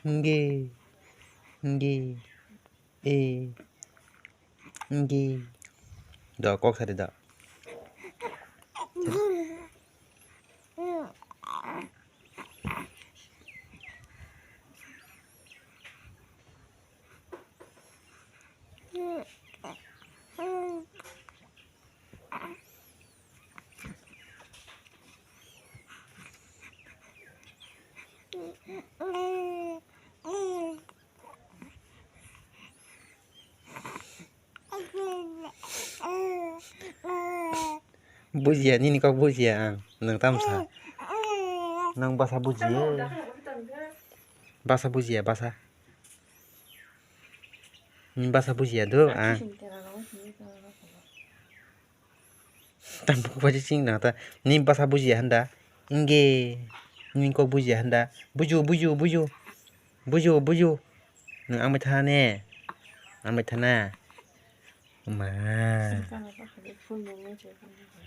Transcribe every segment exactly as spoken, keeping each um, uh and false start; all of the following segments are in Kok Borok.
Nge. Nge. E. Nge. Do, kok sadi do. Bujiya, nini kok bujiya ang. Nwng tamsa. Nwng basa bujiya. Basa bujiya, basa. Nini basa bujiya do ang. Tambuko bai ching na ta. Nini basa bujiya handa. Inge. Nini kok bujiya handa. Buju, buju, buju. Buju, buju. Nwng ang bai thana ne. Ang bai thana. Ma.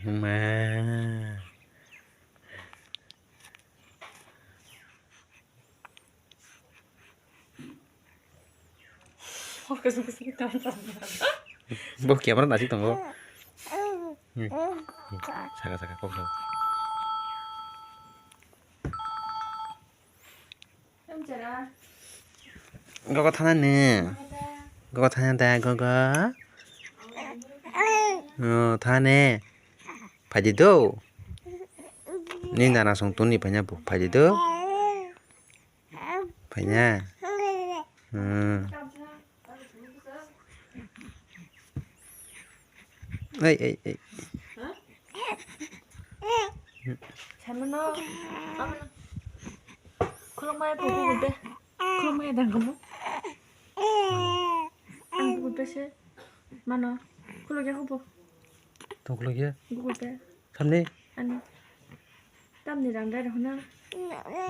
Ma. Bo camera nasik tongo. Hmm. Saka saka kok saka. Gogo thana ne. Gogo thana da gogo. Oh, thana ne. Phaidi do. Ni nana song tuni phanya bu phaidi do. Phanya. Hmm. Ei, ei, ei. Samano. Khulumaya bubu gulbe. Khulumaya dang kamu. Ang bubu gulbe se. Mano. Khulukya hubo. Tong khulukya. Bubu gulbe. Samne. Ani. Tamni rang dai rok na.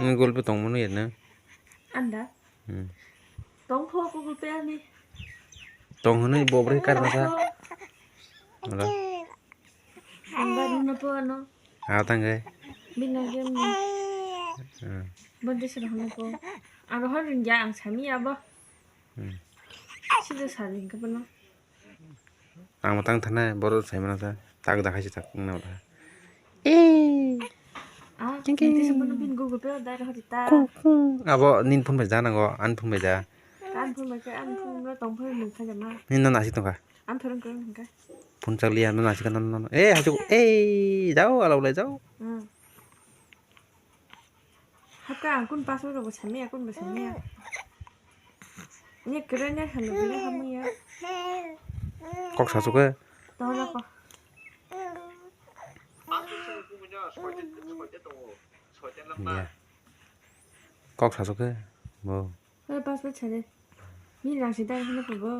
Ni gulbe tong mano ya na. Anda. Hmm. Tong pho Google Pay ani. Tong hwnwi bo bwrwi karna sa. Wala. Ang ba rwno pho ano. Ha tangge. Bina game ni. Hmm. Bonde sir hwnwi pho. Aro hor ringya ang sami abo. Hmm. Sida sa ring ka bono. Ang bo tang thanai, borok sai mano ta. Tak da hai se tak wngna ta. Eh. Ah, Thank you. Nanti se bono bin Google Pay dai rw hori ta. Kung, kung. Abo nini phone bai ja nango, ani phone bai ja. Ani phone bai khe, ani phone no tong phai nung kha jama. Nini no nasi tongkha. Ani phone khe nung kha. Phone chak liya, no nasi ka no, no, no. Eh, haju, eh, jao, ala ulai jao. Hmm. Hapka ang kun password rok bo samiya, kun bo samiya. Ni kere ne hanu bini hamuya. Kok sasuk khe. Tohla ko. Ya. Kok sasuk khe. Bo. Hei password sade. Ni rang si dai hanu ko bo.